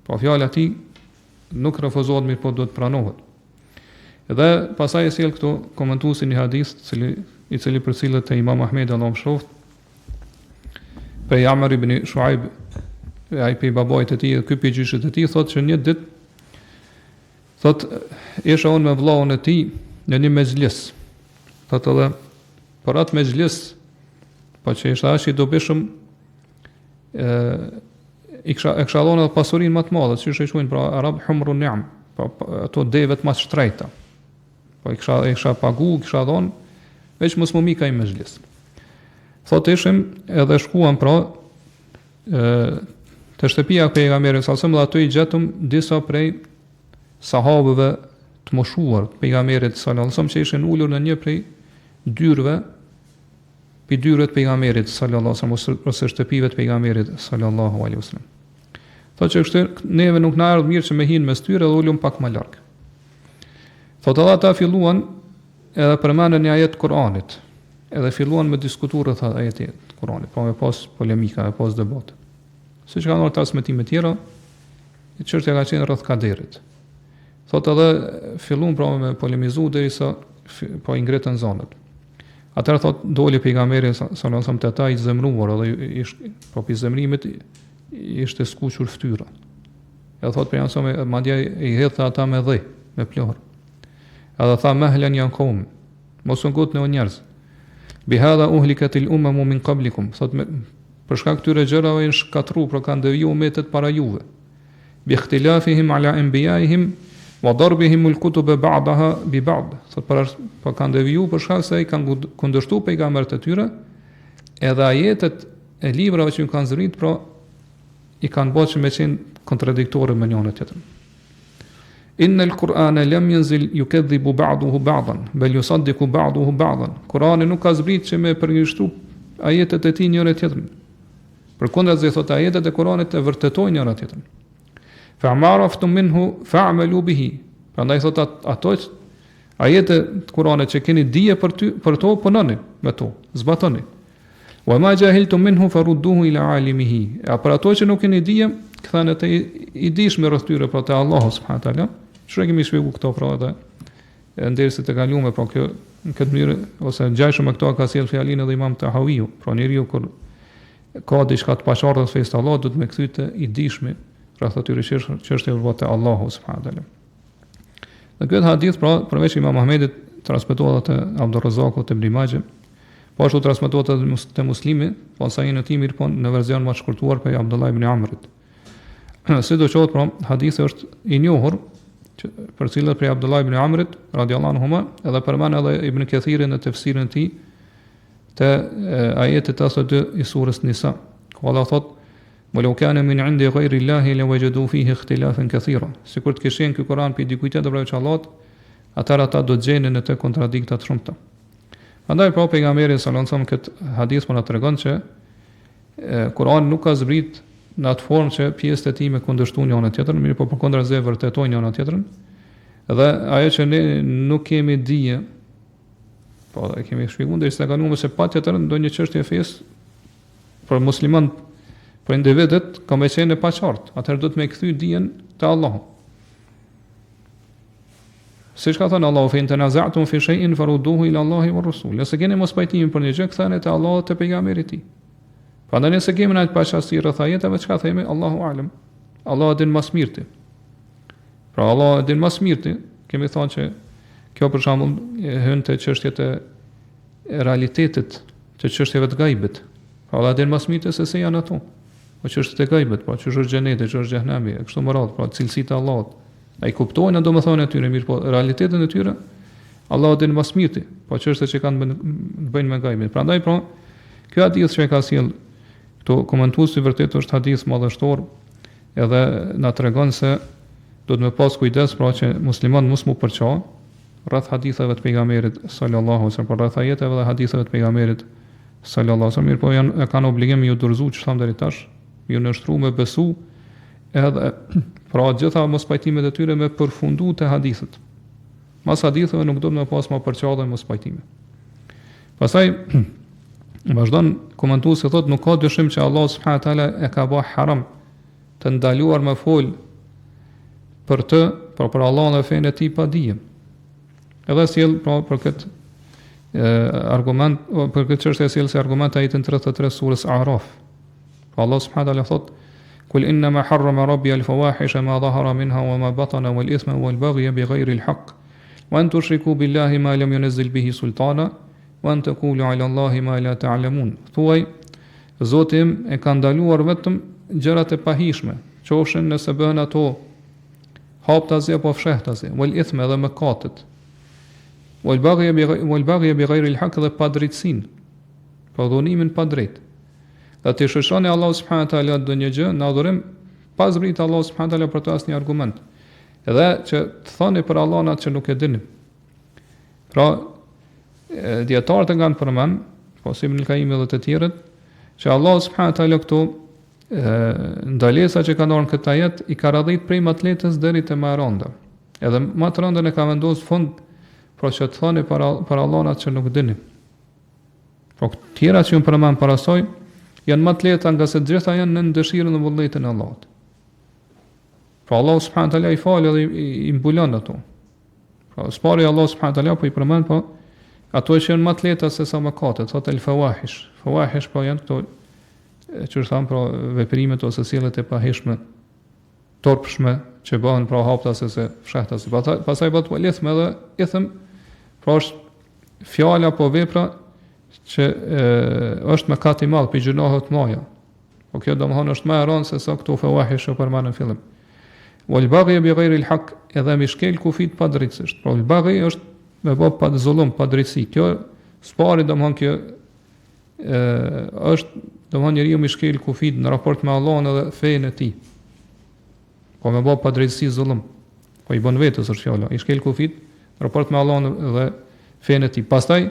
Po fjala e tij nuk refuzohet mirëpo duhet pranohet. Dhe pastaj e sjell këtu komentuesi një hadith, cili, i cili përcillet te Imam Ahmedi Allahu e mëshiroftë, prej Amr ibn Shuaib, ai prej babait të tij, ky prej gjyshit të tij, thotë që një ditë, thotë, isha unë me vllaun e tij në një mexhlis, thotë edhe, për atë mexhlis, po që ishte aq i dobishëm, e, i kisha e kisha dhënë edhe pasurinë më të madhe, siç e quajnë pra arabët humru ni'am, po ato devet më të shtrejta. Po i kisha i kisha pagu, i kisha dhënë veç mos më mik ai mexhlis. Thotë ishim edhe shkuam pra ë te shtëpia e pejgamberit sa selam dhe aty i gjetëm disa prej sahabëve të moshuar të pejgamberit sallallahu alajhi wasallam që ishin ulur në një prej dyrve prej dyrve të pejgamberit sallallahu alajhi wasallam ose shtëpive të pejgamberit sallallahu alajhi wasallam. Thotë që kështu neve nuk na erdhi mirë që me hi mes tyre dhe u ulëm pak më larg. Thotë edhe ata filluan edhe përmendën një ajet të Kur'anit, edhe filluan me diskutu rreth ajetit të Kur'anit, po me pas polemika, me pas debat. Siç kanë ardhur transmetime tjera, çështja ka qenë rreth kaderit. Thotë edhe filluan pra me polemizu derisa po i ngritën zonët. Atëherë thot doli pejgamberi sallallahu alajhi wasallam te ata i zemëruar edhe ish po pi zemërimit ishte skuqur fytyra. Edhe thot pejgamberi madje i hidhte ata me dhe, me pluhur. Edhe tha mehlen ja kaum, mos u ngutni o njerëz. Bi hadha uhlikat al umam min qablikum, thot me, për shkak këtyre gjërave janë shkatërru, pra kanë deviju umetet para juve. Bi ikhtilafihim ala anbiyaihim wa darbihim al kutub ba'daha bi ba'd. Thot për po kanë deviju për shkak se i kanë kundërshtu pejgamberët e tyre, edhe ajetet e librave që ju kanë zbrit, pra i kanë bërë që me qenë kontradiktore me njëra tjetrën. Inna al-Qur'ana lam yanzil yukadhibu ba'dahu ba'dan, bal yusaddiqu ba'dahu ba'dan. Kur'ani nuk ka zbrit që me përgënjeshtru ajetet e tij njëra tjetrën. Përkundrazi thotë ajetet e Kur'anit e vërtetojnë njëra tjetrën. Fa ma araftum minhu fa'malu bihi. Prandaj thotë ato ajete të Kur'anit që keni dije për ty, për to punoni me to, zbatoni. Wa ma jahiltum minhu farudduhu ila alimihi. A për ato që nuk keni dije, ktheni te i dijshmi rreth tyre, pra te Allahu subhanahu wa taala. Çfarë kemi shpjeguar këto pra edhe në derset e kaluara, pra kjo në këtë mënyrë ose ngjashëm me këto ka sjell fjalinë edhe Imam Tahawiu, pra njeriu kur ka diçka të paqartë rreth fesë të Allahut, duhet me kthy te i dijshmi rreth atyre çështjeve pra te Allahu subhanahu wa taala. Në këtë hadith pra përveç Imam Ahmedit transmetohet te Abdurrazaku te Ibn Majah, po ashtu transmetohet edhe te Muslimi, po në sahihun e tij mirëpo në version më të shkurtuar prej Abdullah ibn Amrit. Sido qoftë, pra, hadithi është i njohur, që përcillet prej Abdullah ibn Amrit, radiallahu anhuma, edhe përmend edhe Ibn Kathiri në tefsirin e tij, te ajeti 82 i surës Nisa. Ku Allah thot: "Wa law kana min 'indi ghayri Allahi lawajadu fihi ikhtilafan kathira." Sikur të kish qenë ky Kur'an prej dikujt tjetër përveç Allahut, atëherë ata do të gjenin në të kontradikta të shumta. Prandaj pra pejgamberi sallallahu alajhi wasallam këtë hadith po na tregon që. Kurani nuk ka zbrit në atë formë që pjesët e tij me kundërshtu njëra tjetrën, mirëpo përkundrazi e vërtetojnë njëra tjetrën. Dhe ajo që ne nuk kemi dije, po e kemi shpjeguar derisa ka kaluar se patjetër ndonjë çështje e fesë për musliman për individët ka me qenë e paqartë, atëherë duhet me kthy dijen te Allahu. Siç ka thënë Allahu, fe in tenazatum fi shay'in farudduhu ila Allahi wa Rasul. Nëse keni mospajtim për një gjë, ktheheni te Allahu te pejgamberi i tij. Prandaj nëse kemi ndonjë paqartësi rreth ajeteve, çka themi? Allahu alem. Allahu e din më së miri. Pra Allahu e din më së miri, kemi thënë që kjo për shembull hyn te çështjet e realitetit, të çështjeve të gajbit. Pra Allahu e din më së miri se si janë ato. Po çështjet e gajbit, pra ç'është xheneti, ç'është xhehenemi, e kështu me radhë, pra cilësitë e Allahut. Na i kuptojmë domethënien e tyre, mirëpo realitetin e tyre Allahu din më së miri, po çështjet që kanë të bëjnë me gajbin. Prandaj pra, ky hadith që e ka sjell këtu komentuesi vërtet është hadith madhështor, edhe na tregon se duhet me pas kujdes pra që musliman mos mu përça rreth haditheve të pejgamberit sallallahu alaihi wasallam, por rreth ajeteve dhe haditheve të pejgamberit sallallahu alaihi wasallam, mirëpo janë e kanë obligim ju dorëzu që thamë deri tash, ju nënshtru me besu edhe pra gjitha mospajtimet e tyre me përfundu te hadithet. Mas haditheve nuk duhet me pas ma përça dhe mospajtime. Pastaj vazhdon komentuesi thot nuk ka dyshim që Allah subhanahu taala e ka bë haram të ndaluar me fol për të, pra për Allahun dhe fenë e tij pa dije. Edhe sjell pra për këtë argument, për këtë çështje sjell si argument ajetin 33 surës Araf. Pra Allah subhanahu taala thot Kul inna ma harrama rabbi al fawahisha ma dhahara minha wa ma batana wal ithma wal baghya bighayri al haqq wa an tushriku billahi ma lam yunzil bihi sultana wa an taqulu ala Allahi ma la ta'lamun. Thuaj, Zoti im e ka ndaluar vetëm gjërat e pahijshme, qofshin nëse bëhen ato haptazi apo fshehtazi, wal ithma dhe mëkatet. Wal baghya bi wal baghya bi ghayri al haqq dhe padrejtësinë. Pra dhunimin padrejt. Dhe t'i shoqëroni Allahut subhanahu wa taala ndonjë gjë në adhurim pa zbrit Allahu subhanahu wa taala për të asnjë argument. Dhe që të thoni për Allahun atë që nuk e dini. Pra dijetarët e kanë përmend, po si Ibn Kajimi dhe të tjerët, që Allahu subhanahu wa taala këtu ndalesa që kanë ardhur në këtë ajet i ka radhit prej më të lehtës deri te më e rënda. Edhe më të rëndën e ka vendosur fund, pra që të thoni për për Allahun atë që nuk dini. Po tjera që janë përmend para saj janë më të lehta ngase të gjitha janë nën dëshirën dhe vullnetin e Allahut. Pra Allahu subhanahu taala i fal edhe i, i mbulon ato. Pra së pari Allahu subhanahu taala po i përmend po ato që janë më të lehta se sa mëkatet, thotë el fawahish. Fawahish po janë këto që është thamë pra veprimet ose sjelljet e pahijshme, turpshme që bëhen pra haptas ose fshehtas. Pastaj pastaj bëhet wal ithm edhe ithm, pra është fjala apo vepra që e, është mëkat i madh prej gjynaheve të mëdha. Po kjo domethënë është më e rëndë se sa këto fawahish që përmendëm në fillim. Wal baghi bi ghayri al haq, edhe me shkel kufit padrejtësisht. Pra al baghi është me bë pa zullum, padrejtësi. Kjo s'pari domethënë kjo ë është domethënë njeriu me shkel kufit në raport me Allahun edhe fenë e tij. Po me bë padrejtësi zullum. Po i bën vetes është fjala, i shkel kufit në raport me Allahun dhe fenë e tij. Pastaj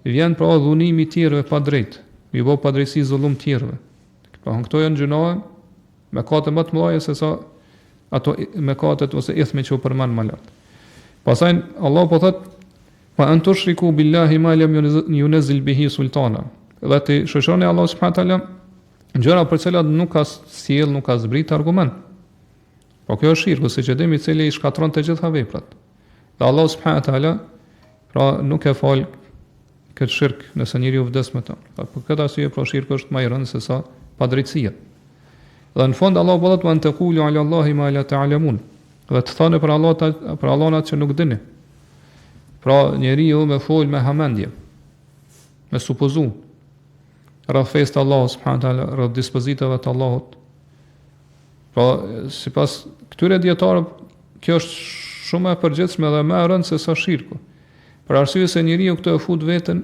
vjen pra dhunimi i tjerëve pa drejt, me i bë padrejtësi zullum tjerëve. Pra këto janë gjynahe mëkate më të mëdha se sa ato mëkatet ose ithmi që u përmend më lart. Pastaj Allah po thot Wa an tushriku billahi ma lam yunzil bihi sultana. Dhe t'i shoqëroni Allahut subhanahu teala gjëra për të cilat nuk ka sjell, nuk ka zbrit argument. Po kjo është shirku, siç e dimë, i cili i shkatërron të gjitha veprat. Dhe Allah subhanahu teala pra nuk e fal këtë shirk nëse njeriu vdes me të. Pra, për këtë arsye pra shirku është më i rëndë se sa padrejtësia. Dhe në fund Allah po thotë wa an taqulu ala Allahi ma la ta'lamun. Dhe të thoni për Allah ta, për Allahun atë që nuk dini. Pra njeriu me fol me hamendje, me supozu rreth fesë të Allahut subhanahu teala, rreth dispozitave të Allahut. Pra, sipas këtyre dijetarëve, kjo është shumë e përgjithshme dhe më e rëndë se sa shirku. Për arsye se njeriu këtu e fut veten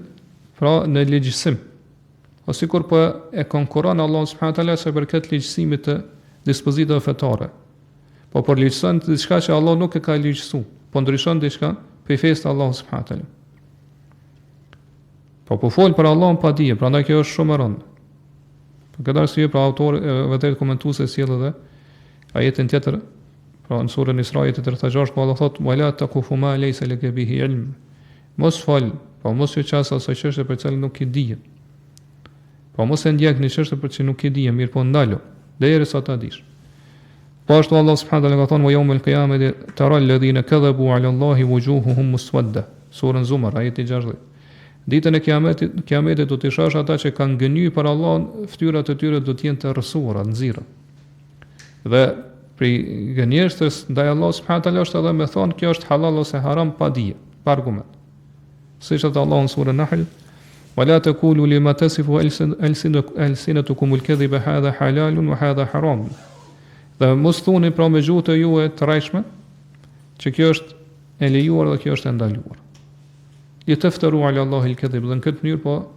pra në ligjësim. O sikur po e konkurron Allahun subhanahu teala sa i përket ligjësimit të dispozitave fetare. Po po ligjëson diçka që Allah nuk e ka ligjësu, po ndryshon diçka prej fesë të Allahut subhanahu teala. Po po fol për Allahun pa dije, prandaj kjo është shumë e rëndë. Për këtë arsye pra autori e vërtet komentuesi sjell edhe ajetin tjetër, pra në surën Isra ajeti 36 ku Allah thotë wala taqfu ma laysa laka bihi ilm. Mos fol, po mos ju qas asaj çështje për cilën nuk ke dije. Po mos e ndjek një çështje për që nuk ke dije, mirëpo ndalu derisa ta dish. Po ashtu Allah subhanahu wa taala ka thonë wa yawm al-qiyamati tara alladhina kadhabu ala Allahi wujuhuhum muswadda. Surën Zumar, ajeti 60. Ditën e kiametit, kiametit do të shohësh ata që kanë gënjy për Allahun, fytyrat e tyre do të jenë të errësuara, të nxira. Dhe prej gënjeshtrës ndaj Allahut subhanahu wa taala është edhe me thonë kjo është halal ose haram pa dije, pa argument. Siç thotë Allahu në surën Nahl, "Wa la taqulu lima tasifu alsinatukum al-kadhiba hadha halalun wa hadha haram." Dhe mos thoni pra me gjuhët e juaja të rrejshme që kjo është e lejuar dhe kjo është e ndaluar. Li tefteru ala Allahi al-kadhib, dhe në këtë mënyrë po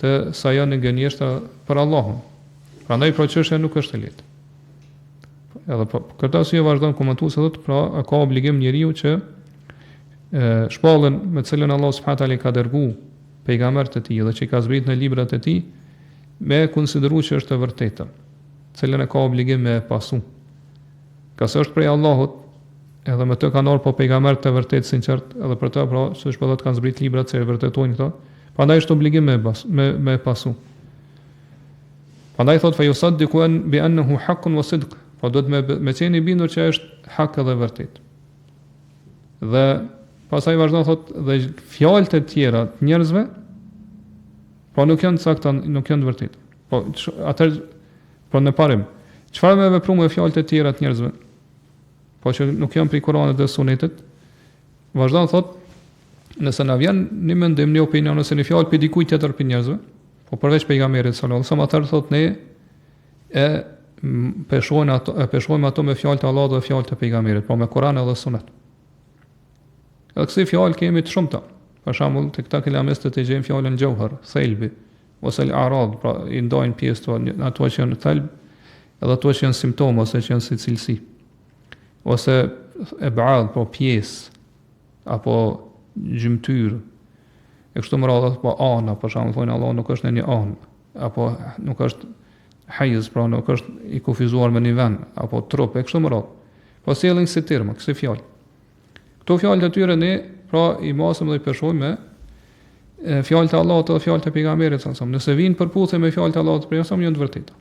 të sajoni gënjeshtra për Allahun. Prandaj pra çështja nuk është e lehtë. Edhe po këtë arsye vazhdon komentuesi thotë pra ka obligim njeriu që shpalljen me të cilën Allah subhanahu taala ka dërgu pejgamberët e tij dhe që i ka zbrit në librat e tij me konsideru që është e vërtetë, cilën e ka obligim me e pasu. Ngase është prej Allahut, edhe me të kanë ardhur po pejgamberët të vërtetë sinqert, edhe për të pra, siç po thotë kanë zbrit librat që e vërtetojnë këto. Prandaj është obligim me bas, me me pasu. Prandaj thotë fa yusaddiqu an bi annahu haqqun wa sidq. Po duhet me me qenë i bindur që është hak edhe vërtet. Dhe pastaj vazhdon thot dhe fjalët e tjera të njerëzve po nuk janë të sakta, nuk janë të vërteta. Po atëherë po në parim, çfarë me vepru me fjalët e tjera të njerëzve? Po që nuk janë prej Kuranit dhe Sunetit, vazhdon thot nëse na vjen një mendim, një opinion ose një fjalë prej dikujt tjetër prej njerëzve, po përveç pejgamberit sallallahu alajhi wasallam, atëherë thot ne e peshojnë ato, e peshojmë ato me fjalët e Allahut dhe fjalët e pejgamberit, po me Kur'an edhe Sunet. Edhe kësi fjalë kemi të shumta. Për shembull, te këta kelamistët e gjejmë fjalën xhauhar, thelbi, ose al-arad, pra i ndajnë pjesë të ato që janë thelb, edhe ato që janë simptoma ose që janë si cilësi. Ose ebad, po pjesë apo gjymtyrë. E kështu me radhë, po ana, për shembull, thonë Allah nuk është në një anë, apo nuk është hajz, pra nuk është i kufizuar me një vend apo trup e kështu me radhë. Po sjellin kësi terma, kësi fjalë. Këto fjalë të tyre ne pra i masim dhe i peshojmë me fjalët e Allahut dhe fjalët e pejgamberit sallallahu alajhi wasallam. Nëse vijnë përputhje me fjalët e Allahut dhe pejgamberit sallallahu janë të vërteta.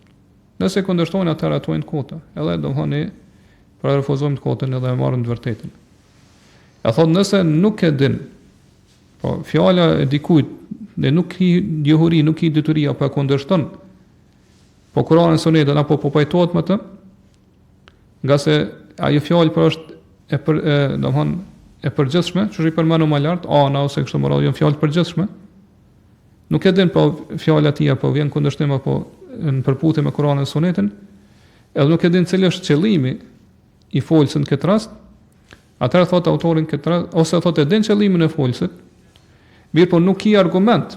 Nëse kundërshtojnë atëherë ato janë të kota. Edhe domethënë ne pra refuzojmë të kotën edhe e marrim të vërtetën. E thotë nëse nuk e din Po fjala e dikujt, ne nuk ki njohuri, nuk ki dituri apo e kundërshton. Po Kur'anin Sunetin apo po pajtohet me të? Ngase ajo fjalë pra është e për e, domthon e përgjithshme, që i përmendëm më lart, ana ose kështu me radhë janë fjalë të përgjithshme. Nuk e din po fjala e tij apo vjen kundërshtim apo në përputhje me Kur'anin e Sunetin, edhe nuk e din cili është qëllimi i folësit në këtë rast, Atëherë thotë autori në këtë rast, ose thotë e din qëllimin e folësit, mirëpo nuk ki argument.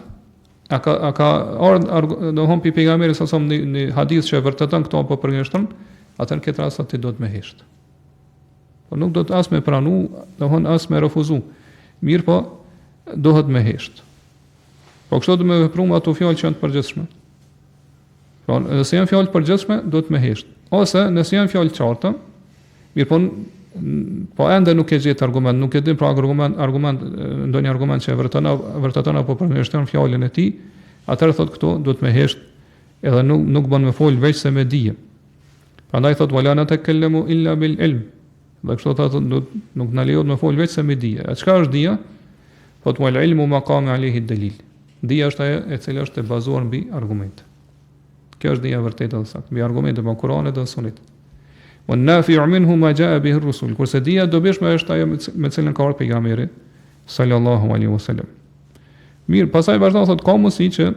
A ka a ka ardhur domthon prej pejgamberit sa një, një hadith që e vërteton këto apo përgënjeshtron, atëherë në këtë rast ti duhet me hesht. Po nuk do të as me pranu, domthon as me refuzu. Mirëpo duhet me hesht. Po kështu do me vepru me ato fjalë që janë të përgjithshme. Pra, nëse janë fjalë të përgjithshme, duhet me hesht. Ose nëse janë fjalë të qarta, mirëpo po ende nuk e gjet argument, nuk e din pra argument, argument ndonjë argument që e vërteton vërteton apo përgënjeshtron fjalën e tij, atëherë thotë këtu duhet me hesht, edhe nuk nuk bën me fol veç se me dije. Prandaj thotë wala natakallamu illa bil ilm. Dhe kështu thotë nuk nuk na lejohet me fol veç se me dije. A çka është dija? Thotë wal ilmu ma qama alayhi dalil. Dija është ajo e cila është e bazuar mbi argumente. Kjo është dija e vërtetë dhe saktë, mbi argumente po Kuranit dhe Sunetit. Wa nafi'u minhu ma jaa bihi ar-rusul. Kurse dija e dobishme është ajo me cilën ka ardhur pejgamberi sallallahu alaihi wasallam. Mirë, pastaj vazhdon thotë ka mundësi që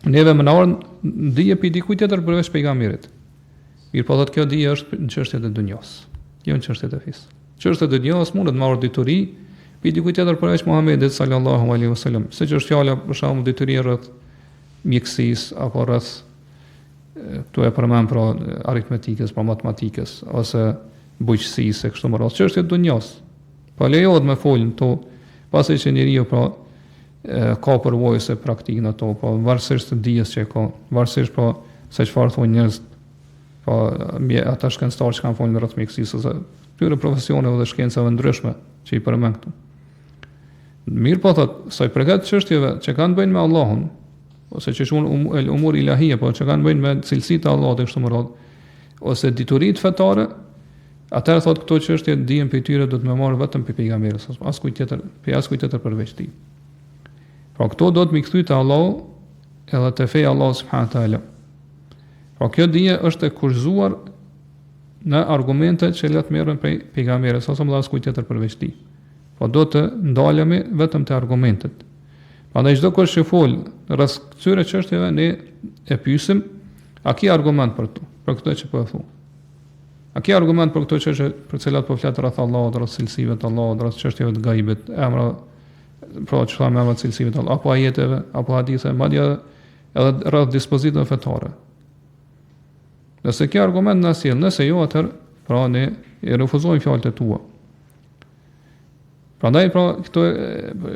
neve me na ardh dije prej dikujt tjetër përveç pejgamberit. Mirëpo thotë kjo dije është në çështjet e dunjas, jo në çështjet e fesë. Çështjet e dunjas mundet me ardh dituri prej dikujt tjetër përveç Muhamedit sallallahu alaihi wasallam, siç është fjala për shembull dituri rreth mjekësisë apo rreth këtu e përmend pra aritmetikës, pra matematikës ose bujqësisë e kështu me radhë, çështje të dunjas. Po lejohet me fol në to, pasi që njeriu pra e, ka përvojë ose praktikë në to, po varësisht të dijes që e ka, varësisht pra. se çfarë thonë njerëzit, po ata shkencëtarë që kanë folur rreth mjekësisë ose këtyre profesioneve dhe shkencave ndryshme që i përmend këtu. Mirëpo thot, sa i përket çështjeve që kanë të bëjnë me Allahun, ose që quhen um, el umur ilahije, po që kanë të bëjnë me cilësitë e Allahut e kështu me radhë, ose dituritë fetare, atëherë thot këto çështje dijen prej tyre do të me marrë vetëm prej pejgamberit, askujt tjetër, prej askujt tjetër përveç tij. Pra këto do të m'i kthy te Allahu edhe te feja e Allahut subhanahu teala. Pra kjo dije është e kushtëzuar në argumente që le të merren prej pejgamberit, sa dhe askujt tjetër përveç tij. Po do të ndalemi vetëm te argumentet. Prandaj çdo kush që fol rreth këtyre çështjeve ne e pyesim, a ke argument për to, për këtë që po e thua? A ke argument për këto çështje për të cilat po flet rreth Allahut, rreth cilësive të Allahut, rreth çështjeve të gajbit, emra, pra që thamë emra cilësive të Allahut, apo ajeteve, apo haditheve, madje edhe rreth dispozitave fetare. Nëse ke argument na sjell, nëse jo atëherë, pra ne i refuzojmë fjalët e tua. Prandaj pra këtu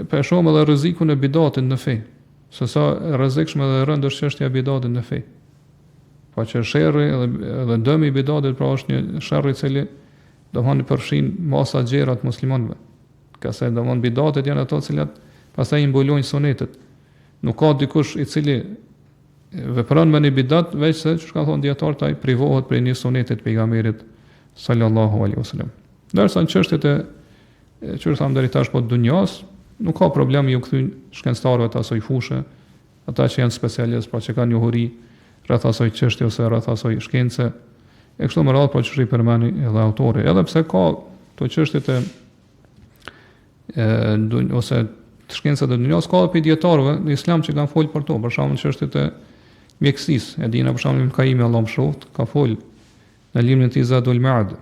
po e shohim edhe rrezikun e bidatit në fe, se sa e rrezikshme dhe e rëndë është çështja e bidatit në fe. Po që sherri edhe edhe dëmi i bidatit pra është një sherr i cili domthon përfshin masa të gjera të muslimanëve. Ngase domthon bidatet janë ato të cilat pastaj i mbulojnë sunetet. Nuk ka dikush i cili vepron me një bidat veç se siç kanë thonë dijetarët ai privohet prej një suneti të pejgamberit sallallahu alaihi wasallam. Ndërsa në çështjet e që thamë deri tash po dunjas, nuk ka problem iu kthy shkencëtarëve të asaj fushe, ata që janë specialistë, pra që kanë njohuri rreth asaj çështje ose rreth asaj shkence, e kështu me radhë, pra që i përmendi edhe autori. Edhe pse ka këto çështjet e e dun, ose të shkencat e dunjas ka edhe prej dijetarëve në islam që kanë folë për to, për shembull çështjet e mjekësisë, e dina për shembull Ibn Kajimi Allahu e mëshiroftë, ka folë në librin e tij Zadul Ma'ad,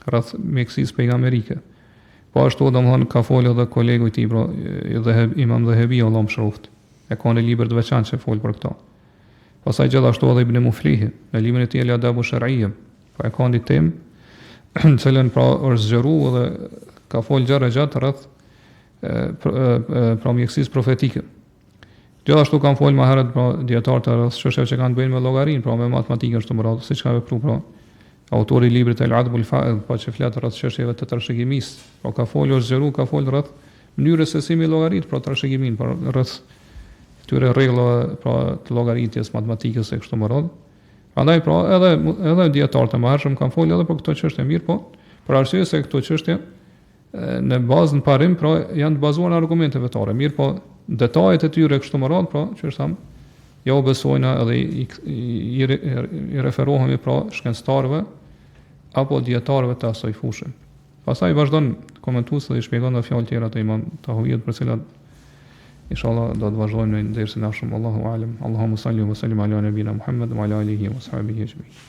rreth mjekësisë pejgamberike. Po ashtu domthon ka folë edhe kolegu i tij, pra edhe Imam Dhehebi Allahu e mëshiroftë. E ka një libër të veçantë që fol për këto. Pastaj gjithashtu edhe Ibn Muflihi në librin e tij El Adabu Shar'iyya, po e ka një temë në cilën pra është zgjeru dhe ka fol gjerë e gjatë rreth pra mjekësisë profetike. Gjithashtu kanë folë më herët pra dijetarët rreth çështjeve që kanë të bëjnë me llogarinë, pra me matematikën kështu me radhë, siç ka vepruar pra autori i librit El Adbul Faid, pra që flet rreth çështjeve të trashëgimisë, pra ka folë është zgjeru, ka folë rreth mënyrës se si me llogarit pra trashëgiminë, pra rreth këtyre rregullave pra të llogaritjes, matematikës e kështu me radhë. Prandaj pra edhe edhe dijetarët e mëhershëm kanë folë edhe për këto çështje mirëpo, për arsye se këto çështje në bazë në parim, pra janë të bazuar në argumente fetare. Mirëpo, detajet e tyre kështu me radhë, pra, që është thamë, ja u besojna edhe i, i, i, i referohemi pra shkencëtarëve apo dijetarëve të asaj fushe. Pastaj vazhdon komentuesi dhe i shpjegon edhe fjalë tjera të Imam Tahawiut për cilat inshallah do të vazhdojmë në dersin e ardhshëm. Allahu alem. Allahumma salli wa sallim ala nabina Muhammad wa ala alihi wa sahbihi ajma'in.